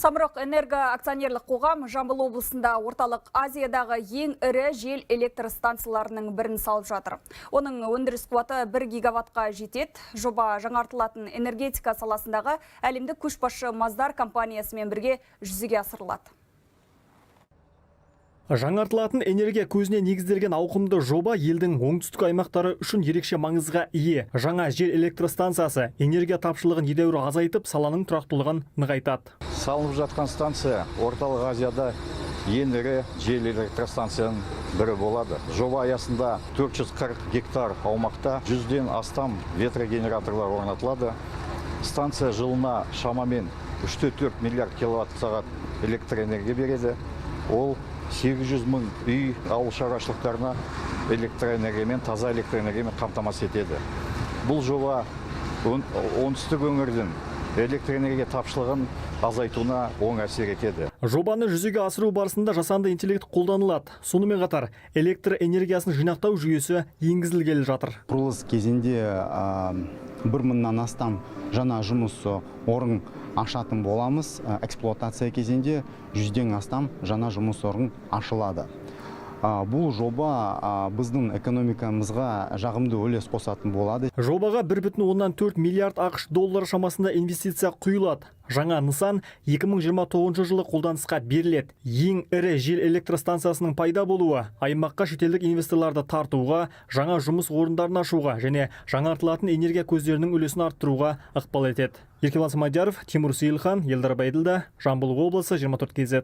Самұрық Энерго акционерлік қоғам Жамбыл облысында Орталық Азиядағы ең ірі жел электр станцияларының бірін салып жатыр. Оның өндіріс қуаты 1 гигаваттқа жетеді. Жоба жаңартылатын энергетика саласындағы әлемдік көшбасшы Маздар компаниясымен бірге жүзеге асырылады. Жаңартылатын энергия көзіне негізделген ауқымды жоба елдің оңтүстік аймақтары үшін ерекше маңызға ие. Жаңа жел электростанциясы энергия тапшылығын едәуір азайтып, саланың тұрақтылығын нығайтады. Салынып жатқан станция Орталық Азияда ең ірі жел электростанцияның бірі болады. Жоба аясында 440 гектар аумақта 100-ден астам ветрогенераторлар орнатылады. Станция жылына шамамен 3,4 миллиард киловатт сағат электр энергия береді. Ол 800 мың үй, ауыл шаруашылықтарына электроэнергиямен, таза электроэнергиямен қамтамасыз етеді. Бұл жоба оңтүстік өңірдің электроэнергия тапшылығын азайтуына оң әсер етеді. Жобаны жүзеге асыру барысында жасанды интеллект қолданылады. Сонымен қатар электр энергиясын жинақтау жүйесі енгізілгелі жатыр. Құрылыс кезінде 1000-нан астам жаңа жұмыс орын ашатын боламыз. Эксплуатация кезінде 100-ден астам жаңа жұмыс орын ашылады. Бұл жоба біздің экономикамызға жағымды үлес қосатын болады. Жобаға 1,4 миллиард АҚШ доллары шамасында инвестиция құйылады. Жаңа нысан 2029 жылы қолданысқа беріледі. Ең ірі жел электростанциясының пайда болуы аймаққа шетелдік инвесторларды тартуға, жаңа жұмыс орындарын ашуға және жаңартылатын энергия көздерінің үлесін арттыруға ықпал етеді. Еркебұлан Смадияров, Тимур Сейілхан, Елдар Байділда, Жамбыл облысы, 24 KZ.